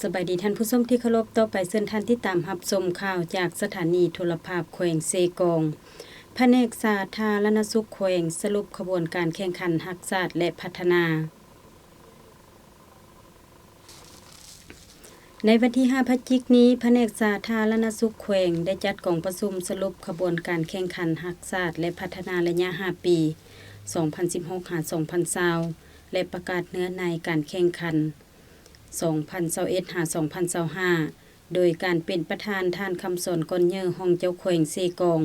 ສະບາຍດີທ່ານຜູ້ຊົມທີ່ເຄົາລົບ, ຕໍ່ໄປເຊີນທ່ານຕິດຕາມຮັບຊົມຂ່າວຈາກສະຖານີໂທລະພາບແຂວງເຊກອງ. ພະແນກສາທາລະນະສຸກແຂວງສະຫຼຸບຂະບວນການແຂ່ງຂັນຮັກຊາດ ແລະ ພັດທະນາ. ໃນວັນທີຫ້າພະຈິກນີ້, ພະແນກສາທາລະນະສຸກແຂວງໄດ້ຈັດກອງປະຊຸມສະຫຼຸບຂະບວນການແຂ່ງຂັນຮັກຊາດ ແລະ ພັດທະນາໄລຍະຫ້າປີ ສອງພັນສິບຫົກ ຫາ ສອງພັນຊາວ ແລະ ປະກາດເນື້ອໃນການແຂ່ງຂັນ ສອງພັນຊາວເອັດ ຫາ ສອງພັນຊາວຫ້າ ໂດຍການເປັນປະທານທ່ານ ຄຳສອນ ກ່ອນເຍີ ຮອງເຈົ້າແຂວງເຊກອງ,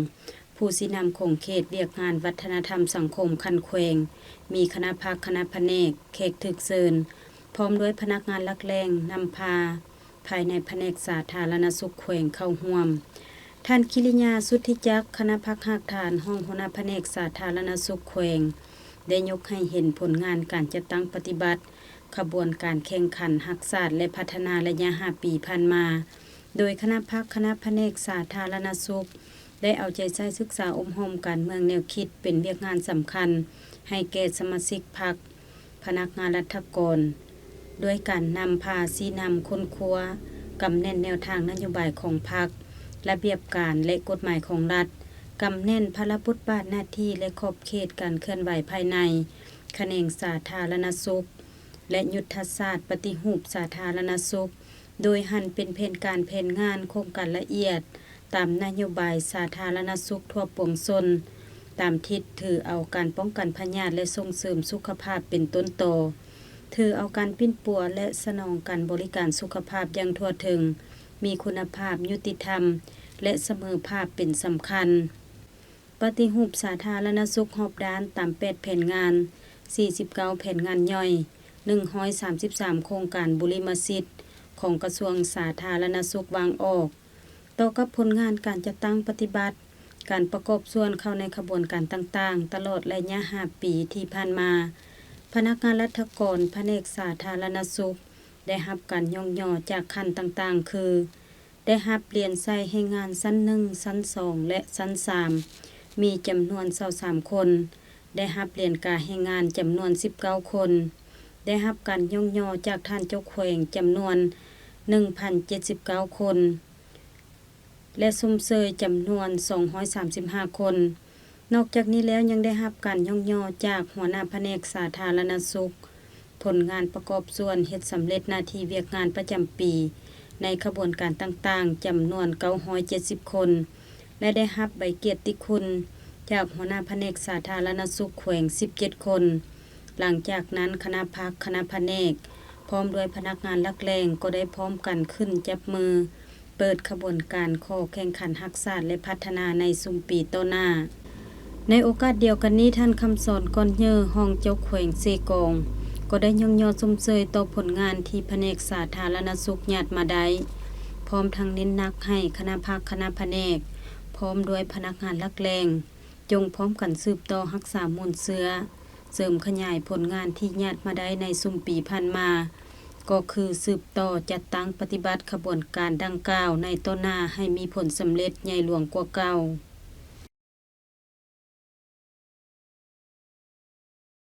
ຜູ້ຊີ້ນຳຂົງເຂດວຽກງານວັດທະນະທຳສັງຄົມຂັ້ນແຂວງ, ມີຄະນະພັກ, ຄະນະພະແນກ, ແຂກຖືກເຊີນ, ພ້ອມດ້ວຍພະນັກງານຫຼັກແຫຼ່ງນຳພາ ພາຍໃນພະແນກສາທາລະນະສຸກແຂວງເຂົ້າຮ່ວມ. ທ່ານ ກິລິຍາ ສຸດທິຈັກ ຄະນະພັກຮາກຖານ, ຮອງຫົວໜ້າພະແນກສາທາລະນະສຸກແຂວງ ໄດ້ຍົກໃຫ້ເຫັນຜົນງານການຈັດຕັ້ງປະຕິບັດຂະບວນການແຂ່ງຂັນຮັກຊາດ ແລະ ພັດທະນາໄລຍະຫ້າປີຜ່ານມາ, ໂດຍຄະນະພັກ, ຄະນະພະແນກສາທາລະນະສຸກ ໄດ້ເອົາໃຈໃສ່ສຶກສາອົບຮົມການເມືອງແນວຄິດເປັນວຽກງານສຳຄັນໃຫ້ແກ່ສະມາຊິກພັກ, ພະນັກງານລັດຖະກອນ ດ້ວຍການນຳພາຊີ້ນຳຄົ້ນຄວ້າ, ກຳແໜ້ນແນວທາງນະໂຍບາຍຂອງພັກ, ລະບຽບການ ແລະ ກົດໝາຍຂອງລັດ, ກຳແໜ້ນພາລະບົດບາດໜ້າທີ່ ແລະ ຂອບເຂດການເຄື່ອນໄຫວພາຍໃນຂະແໜງສາທາລະນະສຸກ ແລະ ຍຸດທະສາດປະຕິຮູບສາທາລະນະສຸກ, ໂດຍຫັນເປັນແຜນການແຜນງານໂຄງການລະອຽດ ຕາມນະໂຍບາຍສາທາລະນະສຸກທົ່ວປວງຊົນ, ຕາມທິດຖືເອົາການປ້ອງກັນພະຍາດ ແລະ ສົ່ງເສີມສຸຂະພາບເປັນຕົ້ນຕໍ, ຖືເອົາການປິ່ນປົວ ແລະ ສະໜອງການບໍລິການສຸຂະພາບຢ່າງທົ່ວເຖິງ, ມີຄຸນນະພາບ, ຍຸຕິທຳ ແລະ ສະເໝີພາບເປັນສຳຄັນ. ປະຕິຮູບສາທາລະນະສຸກຮອບດ້ານຕາມແປດແຜນງານ, ສີ່ສິບເກົ້າແຜນງານຍ່ອຍ, ໜຶ່ງຮ້ອຍສາມສິບສາມໂຄງການບຸລິມະສິດຂອງກະຊວງສາທາລະນະສຸກວາງອອກ. ຕໍ່ກັບຜົນງານການຈັດຕັ້ງປະຕິບັດ, ການປະກອບສ່ວນເຂົ້າໃນຂະບວນການຕ່າງໆ ຕະຫຼອດໄລຍະຫ້າປີທີ່ຜ່ານມາ, ພະນັກງານລັດຖະກອນພະແນກສາທາລະນະສຸກ ໄດ້ຮັບການຍ້ອງຍໍຈາກຂັ້ນຕ່າງໆ ຄື ໄດ້ຮັບລຽນໃສ່ແຮງງານຊັ້ນໜຶ່ງ, ຊັ້ນສອງ ແລະ ຊັ້ນສາມ ມີຈຳນວນຊາວສາມຄົນ, ໄດ້ຮັບລຽນກາແຮງງານຈຳນວນສິບເກົ້າຄົນ, ໄດ້ຮັບການຍ້ອງຍໍຈາກທ່ານເຈົ້າແຂວງຈຳນວນໜຶ່ງພັນເຈັດສິບເກົ້າຄົນ ແລະ ຊົມເຊີຍຈຳນວນສອງຮ້ອຍສາມສິບຫ້າຄົນ. ນອກຈາກນີ້ແລ້ວ ຍັງໄດ້ຮັບການຍ້ອງຍໍຈາກຫົວໜ້າພະແນກສາທາລະນະສຸກ, ຜົນງານປະກອບສ່ວນເຮັດສຳເລັດໜ້າທີ່ວຽກງານປະຈຳປີໃນຂະບວນການຕ່າງໆ ຈຳນວນເກົ້າຮ້ອຍເຈັດສິບຄົນ ແລະ ໄດ້ຮັບໃບກຽດຕິຄຸນຈາກຫົວໜ້າພະແນກສາທາລະນະສຸກແຂວງສິບເຈັດຄົນ. ຫຼັງຈາກນັ້ນ, ຄະນະພັກ, ຄະນະພະແນກ ພ້ອມດ້ວຍພະນັກງານຫຼັກແຫຼ່ງ ກໍໄດ້ພ້ອມກັນຂຶ້ນຈັບມື ເປີດຂະບວນການຂໍແຂ່ງຂັນຮັກຊາດ ແລະ ພັດທະນາໃນຊຸມປີຕໍ່ໜ້າ. ໃນໂອກາດດຽວກັນນີ້, ທ່ານ ຄຳສອນ ກ່ອນເຍີ ຮອງເຈົ້າແຂວງເຊກອງ ກໍໄດ້ຍ້ອງຍໍຊົມເຊີຍຕໍ່ຜົນງານທີ່ພະແນກສາທາລະນະສຸກຍາດມາໄດ້, ພ້ອມທັງເນັ້ນໜັກໃຫ້ຄະນະພັກ, ຄະນະພະແນກ ພ້ອມດ້ວຍພະນັກງານຫຼັກແຫຼ່ງ ຈົ່ງພ້ອມກັນສືບຕໍ່ຮັກສາມູນເຊື້ອ, ເສີມຂະຫຍາຍຜົນງານທີ່ຍາດມາໄດ້ໃນຊຸມປີຜ່ານມາ, ກໍຄືສືບຕໍ່ຈັດຕັ້ງປະຕິບັດຂະບວນການດັ່ງກ່າວໃນຕໍ່ໜ້າໃຫ້ມີຜົນສຳເລັດໃຫຍ່ຫຼວງກວ່າເກົ່າ.